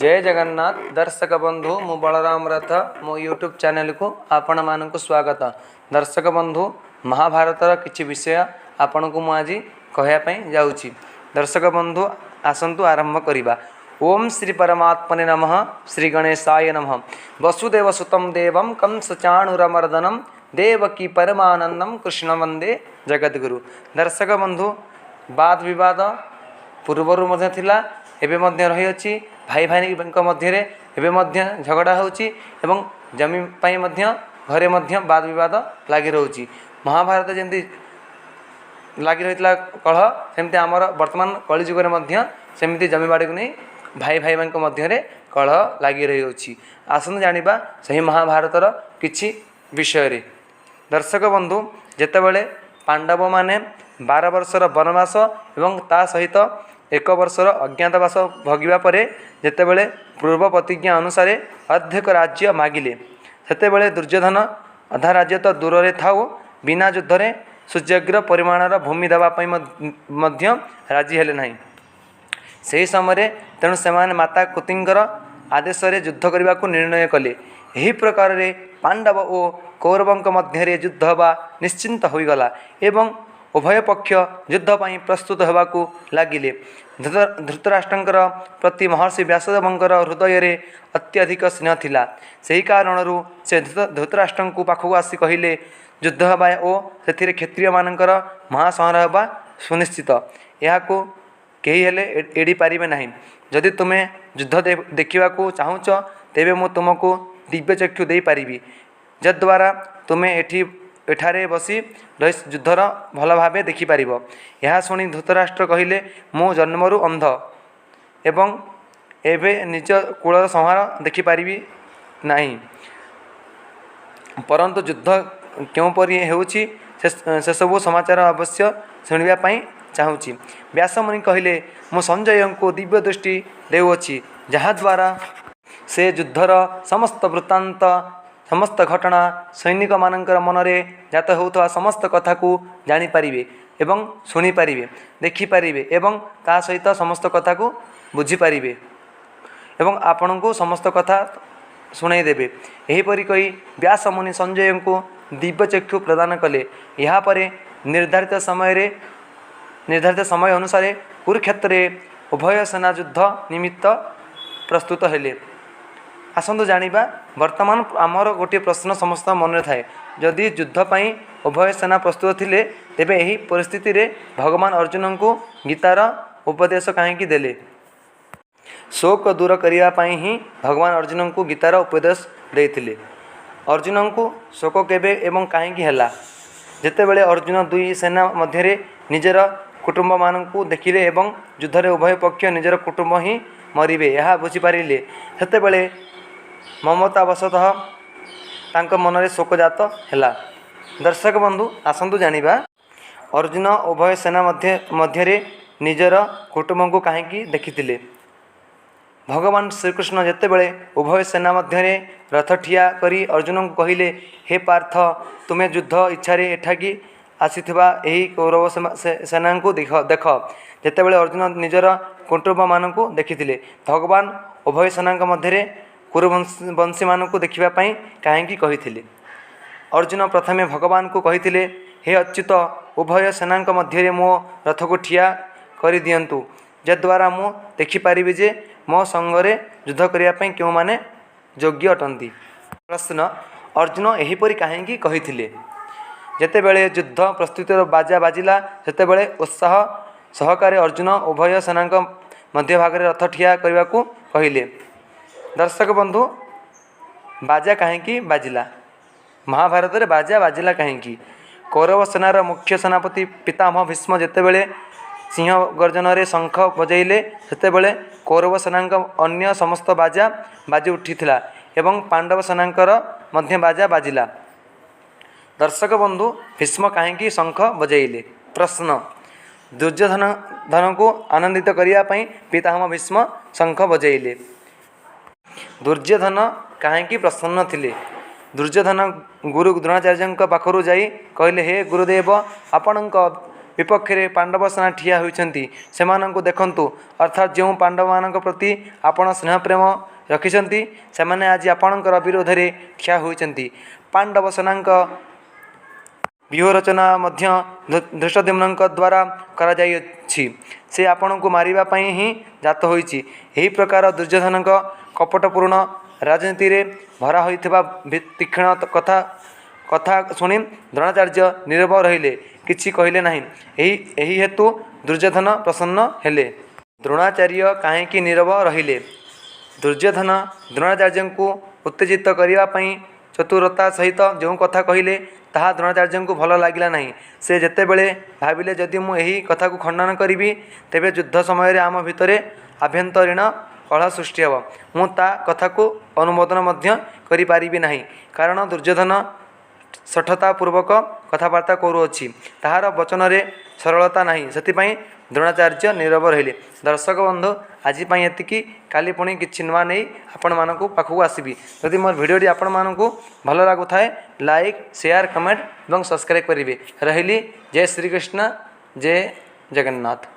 ଜୟ ଜଗନ୍ନାଥ ଦର୍ଶକ ବନ୍ଧୁ, ମୁଁ ବଳରାମ ରଥ। ମୋ ୟୁଟ୍ୟୁବ୍ ଚ୍ୟାନେଲକୁ ଆପଣମାନଙ୍କୁ ସ୍ୱାଗତ। ଦର୍ଶକ ବନ୍ଧୁ, ମହାଭାରତର କିଛି ବିଷୟ ଆପଣଙ୍କୁ ମୁଁ ଆଜି କହିବା ପାଇଁ ଯାଉଛି। ଦର୍ଶକ ବନ୍ଧୁ, ଆସନ୍ତୁ ଆରମ୍ଭ କରିବା। ଓମ୍ ଶ୍ରୀ ପରମାତ୍ମନେ ନମଃ। ଶ୍ରୀ ଗଣେଶାୟ ନମଃ। ବସୁଦେବ ସୁତಂ ଦେବಂ କଂସ ଚାଣୁରମର୍ଦନಂ ଦେବକୀ ପରମାନନ୍ଦಂ କୃଷ୍ଣ ବନ୍ଦେ ଜଗଦ୍ଗୁରୁ। ଦର୍ଶକ ବନ୍ଧୁ, ବାଦ ବିବାଦ ପୂର୍ବରୁ ମଧ୍ୟ ଥିଲା, ଏବେ ମଧ୍ୟ ରହିଅଛି। ଭାଇ ଭାଇଙ୍କ ମଧ୍ୟରେ ଏବେ ମଧ୍ୟ ଝଗଡ଼ା ହେଉଛି ଏବଂ ଜମି ପାଇଁ ମଧ୍ୟ ଘରେ ମଧ୍ୟ ବାଦ ବିବାଦ ଲାଗି ରହୁଛି। ମହାଭାରତ ଯେମିତି ଲାଗି ରହିଥିଲା କଳହ, ସେମିତି ଆମର ବର୍ତ୍ତମାନ କଳିଯୁଗରେ ମଧ୍ୟ ସେମିତି ଜମିବାଡ଼ିକୁ ନେଇ ଭାଇ ଭାଇଙ୍କ ମଧ୍ୟରେ କଳହ ଲାଗି ରହିଅଛି। ଆସନ୍ତୁ ଜାଣିବା ସେହି ମହାଭାରତର କିଛି ବିଷୟରେ। ଦର୍ଶକ ବନ୍ଧୁ, ଯେତେବେଳେ ପାଣ୍ଡବମାନେ 12 ବର୍ଷର ବନବାସ ଏବଂ ତା ସହିତ 1 ବର୍ଷର ଅଜ୍ଞାତବାସ ଭୋଗିବା ପରେ ଯେତେବେଳେ ପୂର୍ବ ପ୍ରତିଜ୍ଞା ଅନୁସାରେ ଅର୍ଦ୍ଧେକ ରାଜ୍ୟ ମାଗିଲେ, ସେତେବେଳେ ଦୁର୍ଯ୍ୟୋଧନ ଅଧା ରାଜ୍ୟ ତ ଦୂରରେ ଥାଉ, ବିନା ଯୁଦ୍ଧରେ ସୁଯୋଗ୍ୟ ପରିମାଣର ଭୂମି ଦେବା ପାଇଁ ମଧ୍ୟ ରାଜି ହେଲେ ନାହିଁ ସେହି ସମୟରେ। ତେଣୁ ସେମାନେ ମାତା କୁନ୍ତୀଙ୍କର ଆଦେଶରେ ଯୁଦ୍ଧ କରିବାକୁ ନିର୍ଣ୍ଣୟ କଲେ। ଏହି ପ୍ରକାରରେ ପାଣ୍ଡବ ଓ କୌରବଙ୍କ ମଧ୍ୟରେ ଯୁଦ୍ଧ ହେବା ନିଶ୍ଚିନ୍ତ ହୋଇଗଲା ଏବଂ ଉଭୟ ପକ୍ଷ ଯୁଦ୍ଧ ପାଇଁ ପ୍ରସ୍ତୁତ ହେବାକୁ ଲାଗିଲେ। ଧୃତରାଷ୍ଟ୍ରଙ୍କର ପ୍ରତି ମହର୍ଷି ବ୍ୟାସଦେବଙ୍କର ହୃଦୟରେ ଅତ୍ୟଧିକ ସ୍ନେହ ଥିଲା। ସେହି କାରଣରୁ ସେ ଧୃତରାଷ୍ଟ୍ରଙ୍କୁ ପାଖକୁ ଆସି କହିଲେ, ଯୁଦ୍ଧ ହେବା ଓ ସେଥିରେ କ୍ଷତ୍ରିୟମାନଙ୍କର ମହାସଂହାର ହେବା ସୁନିଶ୍ଚିତ। ଏହାକୁ କେହି ହେଲେ ଏଡ଼ି ପାରିବେ ନାହିଁ। ଯଦି ତୁମେ ଯୁଦ୍ଧ ଦେଖିବାକୁ ଚାହୁଁଛ, ତେବେ ମୁଁ ତୁମକୁ ଦିବ୍ୟଚକ୍ଷୁ ଦେଇପାରିବି, ଯଦ୍ୱାରା ତୁମେ ଏଠି ଏଠାରେ ବସି ରହି ଯୁଦ୍ଧର ଭଲ ଭାବେ ଦେଖିପାରିବ। ଏହା ଶୁଣି ଧୃତରାଷ୍ଟ୍ର କହିଲେ, ମୁଁ ଜନ୍ମରୁ ଅନ୍ଧ ଏବଂ ଏବେ ନିଜ କୁଳର ସଂହାର ଦେଖିପାରିବି ନାହିଁ, ପରନ୍ତୁ ଯୁଦ୍ଧ କେଉଁପରି ହେଉଛି ସେସବୁ ସମାଚାର ଅବଶ୍ୟ ଶୁଣିବା ପାଇଁ ଚାହୁଁଛି। ବ୍ୟାସମୁନି କହିଲେ, ମୁଁ ସଞ୍ଜୟଙ୍କୁ ଦିବ୍ୟ ଦୃଷ୍ଟି ଦେଉଅଛି, ଯାହାଦ୍ୱାରା ସେ ଯୁଦ୍ଧର ସମସ୍ତ ବୃତ୍ତାନ୍ତ, ସମସ୍ତ ଘଟଣା, ସୈନିକମାନଙ୍କର ମନରେ ଜାତ ହେଉଥିବା ସମସ୍ତ କଥାକୁ ଜାଣିପାରିବେ ଏବଂ ଶୁଣିପାରିବେ, ଦେଖିପାରିବେ ଏବଂ ତା ସହିତ ସମସ୍ତ କଥାକୁ ବୁଝିପାରିବେ ଏବଂ ଆପଣଙ୍କୁ ସମସ୍ତ କଥା ଶୁଣାଇ ଦେବେ। ଏହିପରି କହି ବ୍ୟାସମୁନି ସଞ୍ଜୟଙ୍କୁ ଦିବ୍ୟଚକ୍ଷୁ ପ୍ରଦାନ କଲେ। ଏହାପରେ ନିର୍ଦ୍ଧାରିତ ସମୟ ଅନୁସାରେ କୁରୁକ୍ଷେତ୍ରରେ ଉଭୟ ସେନା ଯୁଦ୍ଧ ନିମିତ୍ତ ପ୍ରସ୍ତୁତ ହେଲେ। ଆସନ୍ତୁ ଜାଣିବା। ବର୍ତ୍ତମାନ ଆମର ଗୋଟିଏ ପ୍ରଶ୍ନ ସମସ୍ତଙ୍କ ମନରେ ଥାଏ, ଯଦି ଯୁଦ୍ଧ ପାଇଁ ଉଭୟ ସେନା ପ୍ରସ୍ତୁତ ଥିଲେ, ତେବେ ଏହି ପରିସ୍ଥିତିରେ ଭଗବାନ ଅର୍ଜୁନଙ୍କୁ ଗୀତାର ଉପଦେଶ କାହିଁକି ଦେଲେ? ଶୋକ ଦୂର କରିବା ପାଇଁ ହିଁ ଭଗବାନ ଅର୍ଜୁନଙ୍କୁ ଗୀତାର ଉପଦେଶ ଦେଇଥିଲେ। ଅର୍ଜୁନଙ୍କୁ ଶୋକ କେବେ ଏବଂ କାହିଁକି ହେଲା? ଯେତେବେଳେ ଅର୍ଜୁନ ଦୁଇ ସେନା ମଧ୍ୟରେ ନିଜର କୁଟୁମ୍ବମାନଙ୍କୁ ଦେଖିଲେ ଏବଂ ଯୁଦ୍ଧରେ ଉଭୟ ପକ୍ଷ ନିଜର କୁଟୁମ୍ବ ହିଁ ମରିବେ, ଏହା ବୁଝିପାରିଲେ, ସେତେବେଳେ ମମତାବଶତଃ ତାଙ୍କ ମନରେ ଶୋକଜାତ ହେଲା। ଦର୍ଶକ ବନ୍ଧୁ, ଆସନ୍ତୁ ଜାଣିବା, ଅର୍ଜୁନ ଉଭୟ ସେନା ମଧ୍ୟରେ ନିଜର କୁଟୁମ୍ବଙ୍କୁ କାହିଁକି ଦେଖିଥିଲେ? ଭଗବାନ ଶ୍ରୀକୃଷ୍ଣ ଯେତେବେଳେ ଉଭୟ ସେନା ମଧ୍ୟରେ ରଥ ଠିଆ କରି ଅର୍ଜୁନଙ୍କୁ କହିଲେ, ହେ ପାର୍ଥ, ତୁମେ ଯୁଦ୍ଧ ଇଚ୍ଛାରେ ଏଠାକି ଆସିଥିବା ଏହି କୌରବ ସେନାଙ୍କୁ ଦେଖ। ଯେତେବେଳେ ଅର୍ଜୁନ ନିଜର କୁଟୁମ୍ବମାନଙ୍କୁ ଦେଖିଥିଲେ। ଭଗବାନ ଉଭୟ ସେନାଙ୍କ ମଧ୍ୟରେ କୁରୁବଂଶୀମାନଙ୍କୁ ଦେଖିବା ପାଇଁ କାହିଁକି କହିଥିଲେ? ଅର୍ଜୁନ ପ୍ରଥମେ ଭଗବାନଙ୍କୁ କହିଥିଲେ, ହେ ଅଚ୍ୟୁତ, ଉଭୟ ସେନାଙ୍କ ମଧ୍ୟରେ ମୋ ରଥକୁ ଠିଆ କରିଦିଅନ୍ତୁ, ଯଦ୍ୱାରା ମୁଁ ଦେଖିପାରିବି ଯେ ମୋ ସଙ୍ଗରେ ଯୁଦ୍ଧ କରିବା ପାଇଁ କେଉଁମାନେ ଯୋଗ୍ୟ ଅଟନ୍ତି। ପ୍ରଶ୍ନ, ଅର୍ଜୁନ ଏହିପରି କାହିଁକି କହିଥିଲେ? ଯେତେବେଳେ ଯୁଦ୍ଧ ପ୍ରସ୍ତୁତିର ବାଜା ବାଜିଲା, ସେତେବେଳେ ଉତ୍ସାହ ସହକାରେ ଅର୍ଜୁନ ଉଭୟ ସେନାଙ୍କ ମଧ୍ୟଭାଗରେ ରଥ ଠିଆ କରିବାକୁ କହିଲେ। ଦର୍ଶକ ବନ୍ଧୁ, ବାଜା କାହିଁକି ବାଜିଲା? ମହାଭାରତରେ ବାଜା ବାଜିଲା କାହିଁକି? କୌରବ ସେନାର ମୁଖ୍ୟ ସେନାପତି ପିତାମହ ଭୀଷ୍ମ ଯେତେବେଳେ ସିଂହ ଗର୍ଜନରେ ଶଙ୍ଖ ବଜାଇଲେ, ସେତେବେଳେ କୌରବ ସେନାଙ୍କ ଅନ୍ୟ ସମସ୍ତ ବାଜା ବାଜି ଉଠିଥିଲା ଏବଂ ପାଣ୍ଡବ ସେନାଙ୍କର ମଧ୍ୟ ବାଜା ବାଜିଲା। ଦର୍ଶକ ବନ୍ଧୁ, ଭୀଷ୍ମ କାହିଁକି ଶଙ୍ଖ ବଜାଇଲେ? ପ୍ରଶ୍ନ, ଦୁର୍ଯ୍ୟୋଧନ ଧନକୁ ଆନନ୍ଦିତ କରିବା ପାଇଁ ପିତାମହ ଭୀଷ୍ମ ଶଙ୍ଖ ବଜାଇଲେ। ଦୁର୍ଯ୍ୟୋଧନ କାହିଁକି ପ୍ରସନ୍ନ ଥିଲେ? ଦୁର୍ଯ୍ୟୋଧନ ଗୁରୁ ଦ୍ରୋଣାଚାର୍ଯ୍ୟଙ୍କ ପାଖରୁ ଯାଇ କହିଲେ, ହେ ଗୁରୁଦେବ, ଆପଣଙ୍କ ବିପକ୍ଷରେ ପାଣ୍ଡବ ସେନା ଠିଆ ହୋଇଛନ୍ତି। ସେମାନଙ୍କୁ ଦେଖନ୍ତୁ। ଅର୍ଥାତ୍ ଯେଉଁ ପାଣ୍ଡବମାନଙ୍କ ପ୍ରତି ଆପଣ ସ୍ନେହ ପ୍ରେମ ରଖିଛନ୍ତି, ସେମାନେ ଆଜି ଆପଣଙ୍କର ବିରୋଧରେ ଠିଆ ହୋଇଛନ୍ତି। ପାଣ୍ଡବ ସେନାଙ୍କ ବ୍ୟୂହ ରଚନା ମଧ୍ୟ ଧୃଷ୍ଟଦ୍ୟୁମ୍ନଙ୍କ ଦ୍ୱାରା କରାଯାଇଅଛି। ସେ ଆପଣଙ୍କୁ ମାରିବା ପାଇଁ ହିଁ ଜାତ ହୋଇଛି। ଏହି ପ୍ରକାର ଦୁର୍ଯ୍ୟୋଧନଙ୍କ କପଟପୂର୍ଣ୍ଣ ରାଜନୀତିରେ ଭରା ହୋଇଥିବା ତୀକ୍ଷ୍ଣ କଥା ଶୁଣି ଦ୍ରୋଣାଚାର୍ଯ୍ୟ ନୀରବ ରହିଲେ, କିଛି କହିଲେ ନାହିଁ। ଏହି ହେତୁ ଦୁର୍ଯ୍ୟୋଧନ ପ୍ରସନ୍ନ ହେଲେ। ଦ୍ରୋଣାଚାର୍ଯ୍ୟ କାହିଁକି ନୀରବ ରହିଲେ? ଦୁର୍ଯ୍ୟୋଧନ ଦ୍ରୋଣାଚାର୍ଯ୍ୟଙ୍କୁ ଉତ୍ତେଜିତ କରିବା ପାଇଁ ଚତୁରତା ସହିତ ଯେଉଁ କଥା କହିଲେ, ତାହା ଦ୍ରୋଣାଚାର୍ଯ୍ୟଙ୍କୁ ଭଲ ଲାଗିଲା ନାହିଁ। ସେ ଯେତେବେଳେ ଭାବିଲେ, ଯଦି ମୁଁ ଏହି କଥାକୁ ଖଣ୍ଡନ କରିବି, ତେବେ ଯୁଦ୍ଧ ସମୟରେ ଆମ ଭିତରେ ଆଭ୍ୟନ୍ତରୀଣ କଳହ ସୃଷ୍ଟି ହେବ। ମୁଁ ତା' କଥାକୁ ଅନୁମୋଦନ ମଧ୍ୟ କରିପାରିବି ନାହିଁ। କାରଣ ଦୁର୍ଯ୍ୟୋଧନ ଶଠତାପୂର୍ବକ କଥାବାର୍ତ୍ତା କରୁଅଛି। ତାହାର ବଚନରେ ସରଳତା ନାହିଁ। ସେଥିପାଇଁ ଦ୍ରୋଣାଚାର୍ଯ୍ୟ ନୀରବ ରହିଲେ। ଦର୍ଶକ ବନ୍ଧୁ, ଆଜି ପାଇଁ ଏତିକି। କାଲି ପୁଣି କିଛି ନୂଆ ନେଇ ଆପଣମାନଙ୍କ ପାଖକୁ ଆସିବି। ଯଦି ମୋର ଭିଡ଼ିଓଟି ଆପଣମାନଙ୍କୁ ଭଲ ଲାଗୁଥାଏ, ଲାଇକ୍, ସେୟାର, କମେଣ୍ଟ ଏବଂ ସବସ୍କ୍ରାଇବ୍ କରିବେ। ରହିଲି। ଜୟ ଶ୍ରୀକୃଷ୍ଣ, ଜୟ ଜଗନ୍ନାଥ।